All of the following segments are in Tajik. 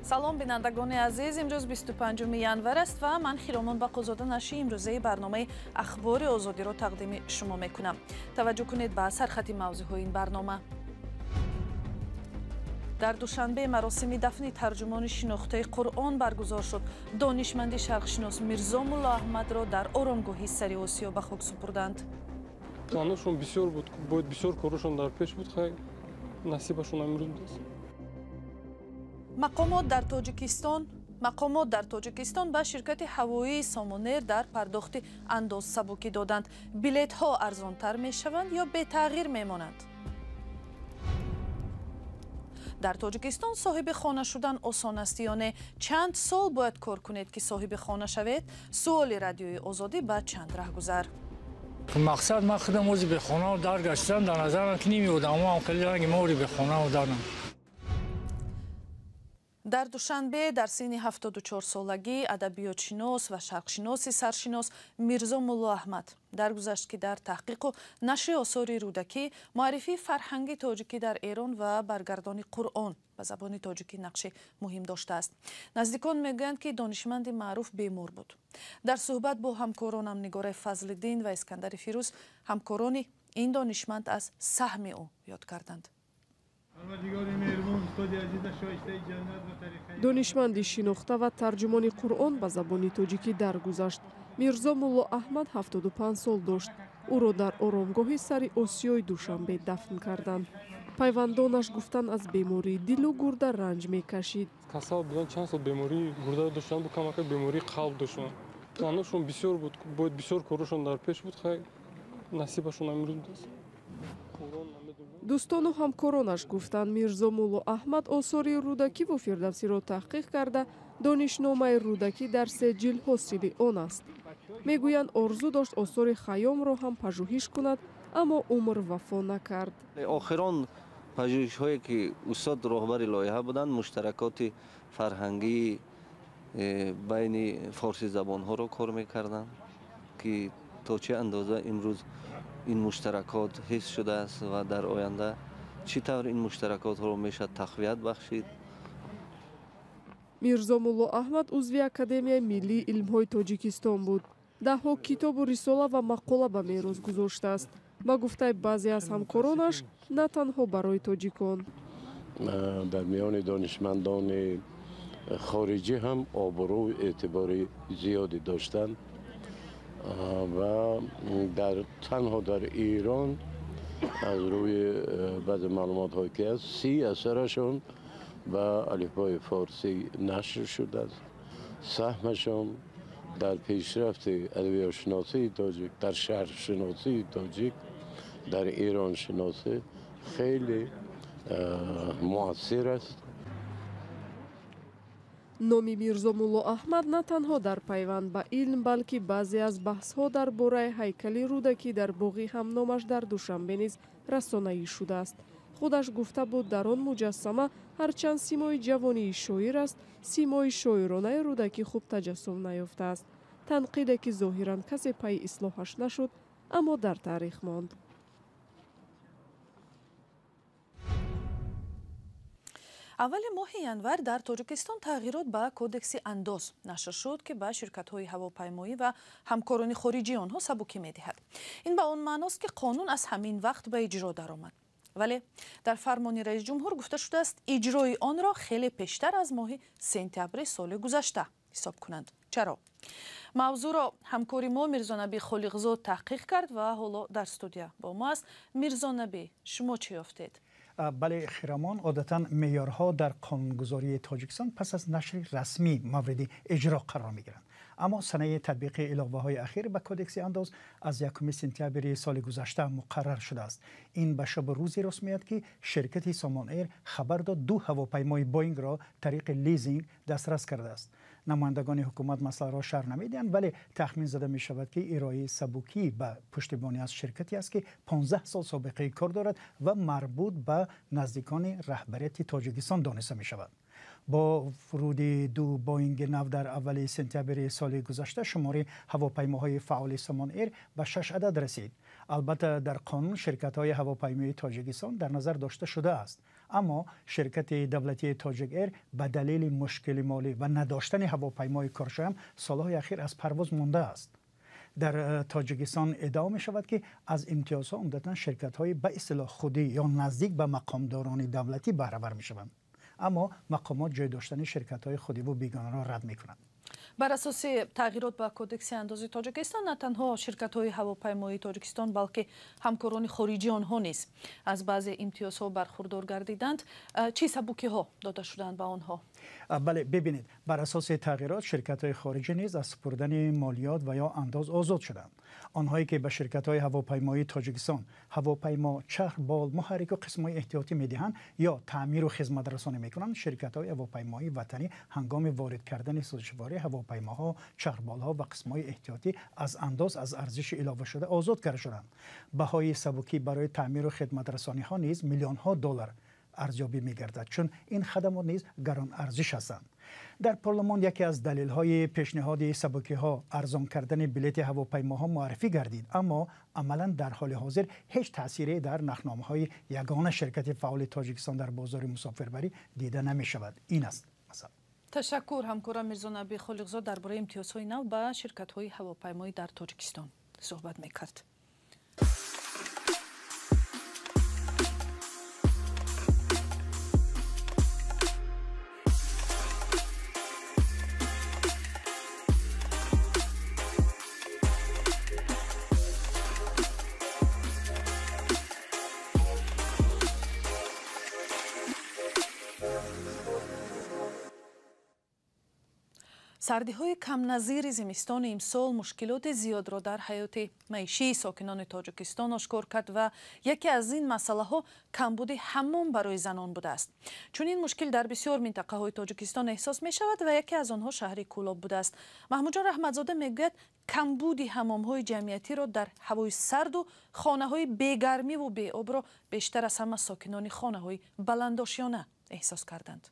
Салом, бинандагони азиз. Имрӯз 25 январ аст ва ман Хиромон Бақозода нашри имрӯзаи барномаи Ахбори Озодиро тақдими шумо мекунам. Таваҷҷӯҳ кунед ба сархати мавзӯъҳои ин барнома. Дар Душанбе маросими дафни тарҷумони шинохтаи Қуръон баргузор шуд. Донишманди шарқшинос Мирзо Мулло Аҳмадро дар оромгоҳи Сари Осиё ба хок супурданд. Планошон бисёр буд, бояд бисёр корашон дар пеш буд, хай насибашон имрӯз будааст. Мақомот дар Тоҷикистон ба ширкати ҳавоии Сомонэр дар пардохти андоз сабукӣ доданд. Билетҳо арзонтар мешаванд ё бетағйир мемонанд? Дар Тоҷикистон соҳиби хона шудан осон аст ё не? Чанд сол бояд кор кунед, ки соҳиби хона шавед? Суоли Радиои Озодӣ ба чанд раҳгузар. Мақсад, ман худам ози бехонаву дар гаштам, дар назарам ки ними одамо ҳам хеле ранги мори бехонаву дарам. Дар Душанбе дар синни 74 солагӣ адабиётшинос ва шарқшиноси саршинос Мирзо Мулло Аҳмад даргузашт, ки дар таҳқиқу нашри осори Рӯдакӣ, муаррифии фарҳанги тоҷикӣ дар Эрон ва баргардони Қуръон ба забони тоҷикӣ нақши муҳим доштааст. Наздикон мегӯянд, ки донишманди маъруф бемор буд. Дар суҳбат бо ҳамкоронам Нигораи Фазлиддин ва Искандари Фирӯз ҳамкорони ин донишманд аз саҳми ӯ ёд карданд. Донишманди шинохта ва тарҷумони Қуръон ба забони тоҷикӣ даргузашт. Мирзо Мулло Аҳмад 75 сол дошт. Ӯро дар оромгоҳи Сари Осиёи Душанбе дафн карданд. Пайвандонаш гуфтанд, аз бемории дилу гурда ранҷ мекашид. Касал будан, чанд сол бемории гурда доштанд, бу камака бемории қалб доштанд. Планошон бисёр буд, бояд бисёр корашон дар пеш буд, хай насибашон имрӯз будааст. Дӯстону ҳамкоронаш гуфтанд, Мирзо Мулло Аҳмад осори Рӯдакиву Фирдавсиро таҳқиқ карда, Донишномаи Рӯдакӣ дар се ҷилд ҳосили он аст. Мегӯянд, орзу дошт осори Хайёмро ҳам пажӯҳиш кунад, аммо умр вафо накард. Охирон пажӯҳишҳое ки устод роҳбари лоиҳа буданд, муштаракоти фарҳангии байни форсизабонҳоро кор мекарданд, ки то чӣ андоза имрӯз ин муштаракот ҳис шудааст ва дар оянда чӣ тавр ин муштаракотҳоро мешавад тақвият бахшид. Мирзо Мулло Аҳмад узви Академияи миллии илмҳои Тоҷикистон буд. Даҳҳо китобу рисола ва мақола ба мерос гузоштааст. Ба гуфтаи баъзе аз ҳамкоронаш, на танҳо барои тоҷикон. Дар миёни донишмандони хориҷӣ ҳам обрӯ эътибори зиёде доштанд ва дар танҳо дар Эрон, аз рӯи баъзе маълумотҳое ки аст, 30 асарашон ба алифбои форсӣ нашр шудааст. Саҳмашон дар пешрафти адабиётшиносии тоҷик, дар шарқшиносии тоҷик, дар эроншиносӣ хеле муассир аст. Номи Мирзо Мулло Аҳмад на танҳо дар пайванд ба илм, балки баъзе аз баҳсҳо дар бораи ҳайкали Рӯдакӣ дар боғи ҳамномаш дар Душанбе низ расонаӣ шудааст. Худаш гуфта буд, дар он муҷассама ҳарчанд симои ҷавонии шоир аст, симои шоиронаи Рӯдакӣ хуб таҷассум наёфтааст. Танқиде ки зоҳиран касе пайи ислоҳаш нашуд, аммо дар таърих монд. Аввали моҳи январ дар Тоҷикистон тағйирот ба Кодекси андоз нашр шуд, ки ба ширкатҳои ҳавопаймоӣ ва ҳамкорони хориҷии онҳо сабукӣ медиҳад. Ин ба он маъност, ки қонун аз ҳамин вақт ба иҷро даромад, вале дар фармони раисҷумҳур гуфта шудааст, иҷрои онро хеле пештар аз моҳи сентябри соли гузашта ҳисоб кунанд. Чаро? Мавзӯъро ҳамкори мо Мирзонабӣ Холиқзод таҳқиқ кард ва ҳоло дар студия бо мо аст. Мирзонабӣ, шумо чӣ ёфтед? Бале, Хиромон, одатан меъёрҳо дар қонунгузории Тоҷикистон пас аз нашри расмӣ мавриди иҷро қарор мегиранд, аммо санаи татбиқи иловаҳои ахир ба Кодекси андоз аз 1 сентябри соли гузашта муқаррар шудааст. Ин ба шабу рӯзе рост меояд, ки ширкати Сомон Эйр хабар дод, ду ҳавопаймои Боингро тариқи лизинг дастрас кардааст. Намояндагони ҳукумат масъаларо шарҳ намедиҳанд, вале тахмин зада мешавад, ки ироаи сабукӣ ба пуштибонӣ аз ширкате аст, ки 15 сол собиқаи кор дорад ва марбут ба наздикони раҳбарияти Тоҷикистон дониста мешавад. Бо фуруди ду Боинги нав дар аввали сентябри соли гузашта шумори ҳавопаймоҳои фаъоли Сомон Эйр ба шаш адад расид. Албатта, дар қонун ширкатҳои ҳавопаймоии Тоҷикистон дар назар дошта шудааст. Аммо ширкати давлатии Тоҷик Эйр ба далели мушкили молӣ ва надоштани ҳавопаймои коршоям солҳои ахир аз парвоз мондааст. Дар Тоҷикистон иддао мешавад, ки аз имтиёзҳо умдатан ширкатҳои ба истилоҳ худӣ ё наздик ба мақомдорони давлатӣ баҳравар мешаванд. Аммо мақомот ҷой доштани ширкатҳои худиву бегонаро рад мекунанд. Бар асоси тағйирот ба Кодекси андози Тоҷикистон на танҳо ширкатҳои ҳавопаймоии Тоҷикистон, балки ҳамкорони хориҷии онҳо низ аз баъзе имтиёзҳо бархурдор гардиданд. Чӣ сабукиҳо дода шуданд ба онҳо? Бале, бибинед, бар асоси тағйирот ширкатҳои хориҷӣ низ аз супурдани молиёт ва ё андоз озод шуданд. Онҳое ки ба ширкатҳои ҳавопаймоии Тоҷикистон ҳавопаймо, чарх, бол, муҳаррику қисмҳои эҳтиётӣ медиҳанд ё таъмиру хизматрасонӣ мекунанд, ширкатҳои ҳавопаймоии ватанӣ ҳангоми ворид кардани сӯзишвории ҳавопаймоҳо, чархболҳо ва қисмҳои эҳтиётӣ аз андоз аз арзиши иловашуда озод карда шуданд. Баҳои сабукӣ барои таъмиру хидматрасониҳо низ миллионҳо доллар арзёбӣ мегардад, чун ин хадамот низ гаронарзиш ҳастанд. Дар парлумон яке аз далелҳои пешниҳоди сабукиҳо арзон кардани билети ҳавопаймоҳо муаррифӣ гардид, аммо амалан дар ҳоли ҳозир ҳеҷ таъсире дар нархномаҳои ягона ширкати фаъоли Тоҷикистон дар бозори мусофирбарӣ дида намешавад. Ин аст масъала. Ташаккур. Ҳамкорам Мирзонаби Холиқзод дар бораи имтиёзҳои нав ба ширкатҳои ҳавопаймоӣ дар Тоҷикистон суҳбат мекард. Сардиҳои камназири зимистони имсол мушкилоти зиёдро дар ҳаёти маишии сокинони Тоҷикистон ошкор кард ва яке аз ин масъалаҳо камбуди ҳаммом барои занон будааст. Чунин мушкил дар бисёр минтақаҳои Тоҷикистон эҳсос мешавад ва яке аз онҳо шаҳри Кӯлоб будааст. Маҳмудҷон Раҳматзода мегӯяд, камбуди ҳаммомҳои ҷамъиятиро дар ҳавои сарду хонаҳои бегармиву беобро бештар аз ҳама сокинони хонаҳои баландошёна эҳсос карданд.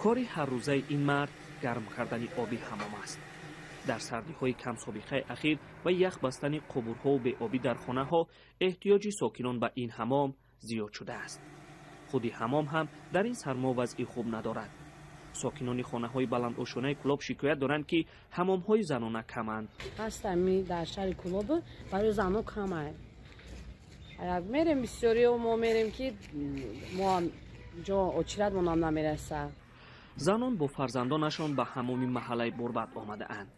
Кори ҳаррӯзаи ин мард гарм кардани оби ҳаммом аст. Дар сардиҳои камсобиқаи ахир ва ях бастани қубурҳову беобӣ дар хонаҳо эҳтиёҷи сокинон ба ин ҳаммом зиёд шудааст. Худи ҳаммом ҳам дар ин сармо вазъи хуб надорад. Сокинони хонаҳои баландошёнаи Кӯлоб шикоят доранд, ки ҳаммомҳои занона каманд. Ҳастами дар шаҳри Кӯлоб барои занон камай. Мерем бисёриё мо мерем, ки мо ҷо очиратмонам намерасад. Занон бо фарзандонашон ба ҳаммоми маҳаллаи Борбад омадаанд.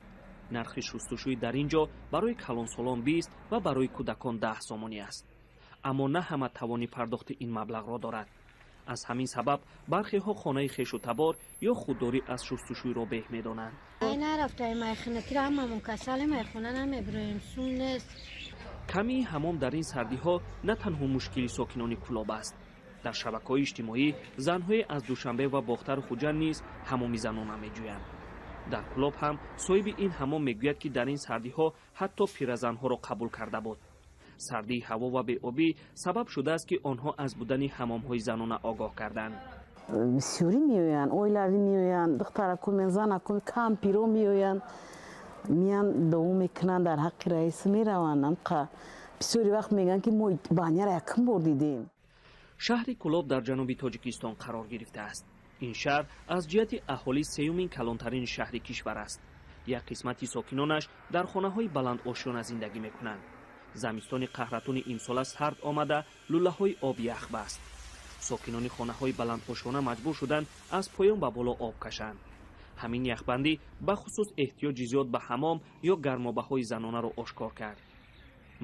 Нархи шустушӯй дар ин ҷо барои калонсолон 20 ва барои кӯдакон 10 сомонӣ аст. Аммо на ҳама тавони пардохти ин маблағро дорад. Аз ҳамин сабаб бархеҳо хонаи хешу табор ё худдорӣ аз шустушӯйро беҳ медонанд. Камии ҳаммом дар ин сардиҳо на танҳо мушкили сокинони Кӯлоб аст. Дар шабакаҳои иҷтимоӣ занҳое аз Душанбе ва Бохтару Хуҷанд низ ҳаммоми занона меҷӯянд. Дар Кӯлоб ҳам соҳиби ин ҳаммом мегӯяд, ки дар ин сардиҳо ҳатто пиразанҳоро қабул карда буд. Сардии ҳаво ва беобӣ сабаб шудааст, ки онҳо аз будани ҳаммомҳои занона огоҳ карданд. Бисёрӣ меоянд, оилавӣ меоянд, духтарако меоянд, занако, кампиро меоянд, меянд дуо мекунанд, дар ҳаққи раис мераванд. Бисёри вақт мегӯянд, ки мо баняро якум бор дидем. Шаҳри Кӯлоб дар ҷануби Тоҷикистон қарор гирифтааст. Ин шаҳр аз ҷиҳати аҳолӣ сеюмин калонтарин шаҳри кишвар аст. Як қисмати сокинонаш дар хонаҳои баландошёна зиндагӣ мекунанд. Замистони қаҳратуни имсола сард омада, лӯлаҳои об ях баст. Сокинони хонаҳои баландошёна маҷбур шуданд аз поён ба боло об кашанд. Ҳамин яхбандӣ бахусус эҳтиёҷи зиёд ба ҳаммом ё гармобаҳои занонаро ошкор кард.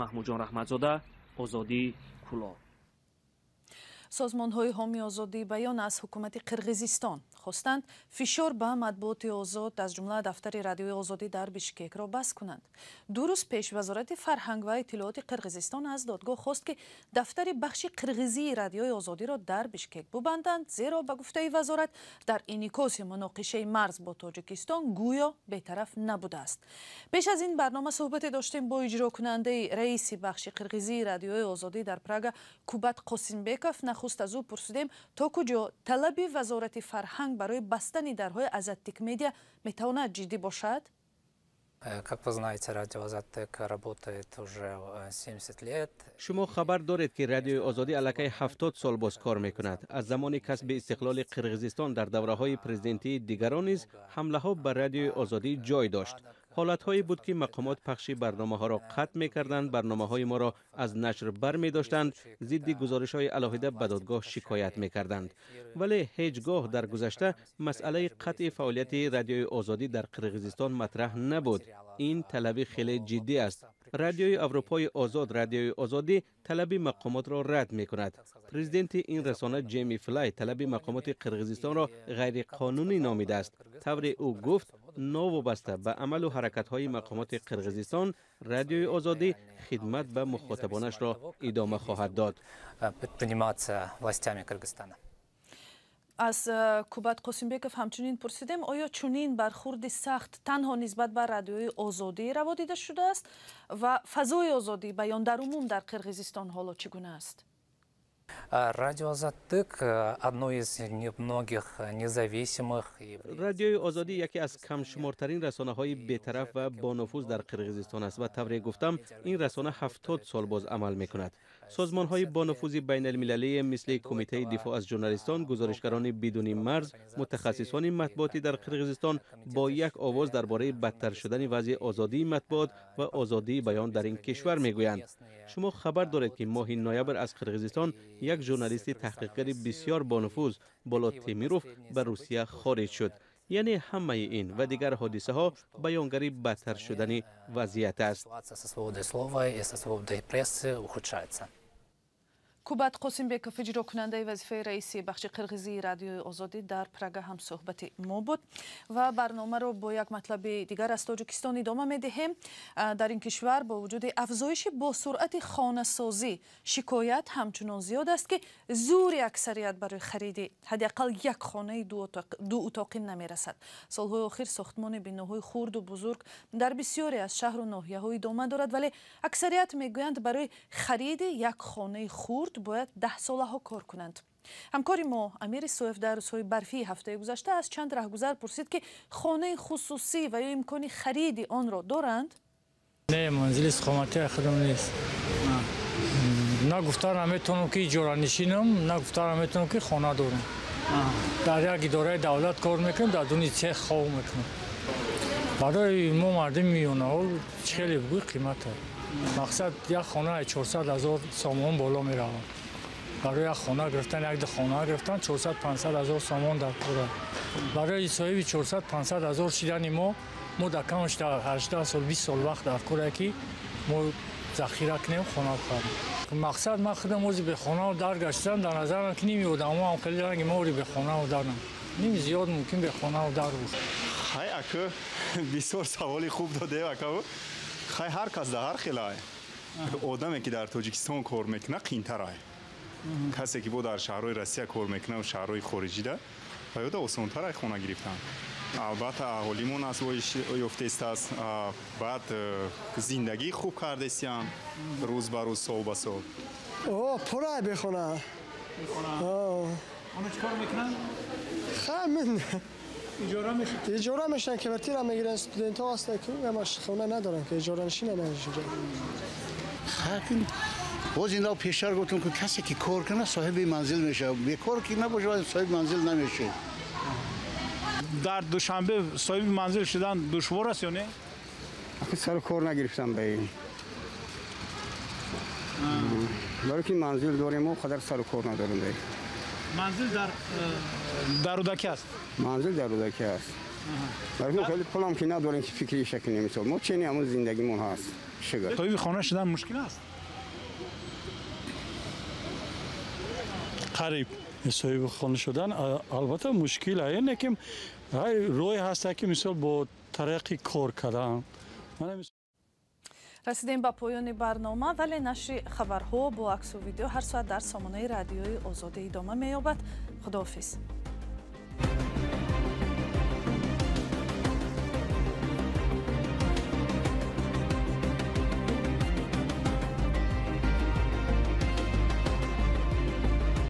Маҳмудҷон Раҳматзода, Озодӣ, Кӯлоб. Созмонҳои ҳомии озодии баён аз ҳукумати Қирғизистон хостанд фишор ба матбуоти озод, аз ҷумла дафтари радиои Озодӣ дар Бишкекро бас кунанд. 2 рӯз пеш Вазорати фарҳанг ва иттилооти Қирғизистон аз додгоҳ хост, ки дафтари бахши қирғизии радиои Озодиро дар Бишкек бубанданд, зеро ба гуфтаи вазорат дар инъикоси муноқишаи марз бо Тоҷикистон гӯё бетараф набудааст. Пеш аз ин барнома суҳбате доштем бо иҷрокунандаи раиси бахши қирғизии радиои Озодӣ дар Прага Кубат Қосимбеков. Нахуст аз ӯ пурсидем, то куҷо талаби Вазорати фарҳанг барои бастани дарҳои Азаттик Медиа метавонад ҷиддӣ бошад? Как вы знаете, радио Озаттык работает уже 70 лет. Шумо хабар доред, ки Радиои Озодӣ аллакай 70 сол боз кор мекунад. Аз замони касби истиқлоли Қирғизистон дар давраҳои президентии дигарон низ ҳамлаҳо ба Радиои Озодӣ ҷой дошт. Ҳолатҳое буд, ки мақомот пахши барномаҳоро қатъ мекарданд, барномаҳои моро аз нашр бармедоштанд, зидди гузоришҳои алоҳида ба додгоҳ шикоят мекарданд. Вале ҳеҷ гоҳ дар гузашта масъалаи қатъи фаъолияти Радиои Озодӣ дар Қирғизистон матраҳ набуд. Ин талаби хеле ҷиддӣ аст. Радиои Аврупои Озод, Радиои Озодӣ талаби мақомотро рад мекунад. Президенти ин расона Ҷеми Флай талаби мақомоти Қирғизистонро ғайриқонунӣ номидааст. Тавре ӯ гуфт, новобаста ба амалу ҳаракатҳои мақомоти Қирғизистон, Радиои Озодӣ хидмат ба мухотабонашро идома хоҳад дод. Аз Кубат Қосимбеков ҳамчунин пурсидем, оё чунин бархурди сахт танҳо нисбат ба Радиои Озодӣ раво дида шудааст ва фазои озодии баён дар умум дар Қирғизистон ҳоло чӣ гуна аст? Радио Озаттык одно из немногих независимых. Радиои Озодӣ яке аз камшумортарин расонаҳои бетараф ва бонуфуз дар Қирғизистон аст ва тавре гуфтам, ин расона 70 сол боз амал мекунад. Созмонҳои бонуфузи байналмилалӣ мисли Кумитаи дифоъ аз журналистон, Гузоришгарони бидуни марз, мутахассисони матбуотӣ дар Қирғизистон бо як овоз дар бораи бадтар шудани вазъи озодии матбуот ва озодии баён дар ин кишвар мегӯянд. Шумо хабар доред, ки моҳи ноябр аз Қирғизистон як журналисти таҳқиқгари бисёр бонуфуз Болот Темиров ба Русия хориҷ шуд. Яъне ҳамаи ин ва дигар ҳодисаҳо баёнгари бадтар шудани вазъият аст. Кубат Қосимбеков, иҷрокунандаи вазифаи раиси бахши қирғизии Радиои Озодӣ дар Прага ҳамсӯҳбати мо буд. Ва барномаро бо як матлаби дигар аз Тоҷикистон идома медиҳем. Дар ин кишвар бо вуҷуди афзоиши босуръати хонасозӣ шикоят ҳамчунон зиёд аст, ки зури аксарият барои хариди ҳадди ақал як хонаи дуутоқӣ намерасад. Солҳои охир сохтмони биноҳои хурду бузург дар бисёре аз шаҳру ноҳияҳо идома дорад, вале аксарият мегӯянд, барои хариди як хонаи хурд бояд 10 солаҳо кор кунанд. Ҳамкори мо Амир Исоев дар рӯзҳои барфии ҳафтаи гузашта аз чанд раҳгузар пурсид, ки хонаи хусусӣ ва ё имкони хариди онро доранд? Не, манзили истиқоматии худам нест. На гуфта наметавонам, ки иҷоранишинам, на гуфта наметавонам, ки хона дорам. Дар як идораи давлат кор мекунам, дар дуни цех хоб мекунам. Барои мо мардими миёнаҳо хеле бугӯй қимат аст. Мақсад як хона 400 ҳазор сомон боло меравад. Барои як хона гирифтан, як ду хона гирифтан 400-500 ҳазор сомон дар кор аст. Барои соҳиби 400-500 ҳазор шидани мо дар камаш 18 сол, 20 сол вақт дар кор аст, ки мо захира кунем, хона бихарем. Мақсад ман худам ози бехонаву дар гаштам, дар назарам ки ними одамо ҳам хеле ранги мо ори бехонаву дарам. Ними зиёд мумкин бехонаву дар бошад. Хай ака, бисёр саволи хуб додем ака. Хай ҳар кас дар ҳар хелай. Одаме ки дар Тоҷикистон кор мекунад қиинтарай. Касе ки бо дар шаҳрҳои Россия кор мекунад ва шаҳрҳои хориҷида, ба ёда осонтарай хона гирифтан. Албатта аҳолимон афзоиш ёфтааст, баъд зиндагии хуб кардесиян рӯз ба рӯз, сол ба сол. О, пурай бехона. Оно чӣ кор мекунанд? Хай ман иҷора мешавад. Иҷора мешаванд, квартира мегиранд, студентҳо ҳастанд, ки ҳамаш хона надоранд, ки иҷоранишинанд инҷо. Хакин боз инро пештар гуфтам, ки касе ки кор кунад соҳиби манзил мешавад. Бекор ки набошад соҳиби манзил намешавад. Дар Душанбе соҳиби манзил шудан душвор аст ё не? Ахи сару кор нагирифтам ба ин. Барои ки манзил дорем, мо қадар сару кор надорем ба ин. Манзил дар Рӯдакӣ аст? Манзил дар Рӯдакӣ аст. Барои хеле пулам ки надорем, ки фикри шакли мисол. Мо чени ҳамон зиндагимон ҳаст. Шугр. Соҳиби хона шудан мушкил аст? Қариб соҳиби хона шудан албатта мушкил аст, лекин роҳе ҳаст, ки мисол бо тариқи кор кардан. Расидем ба поёни барнома, вале нашри хабарҳо бо аксу видео ҳар соат дар сомонаи Радиои Озодӣ идома меёбад. Худоҳофиз.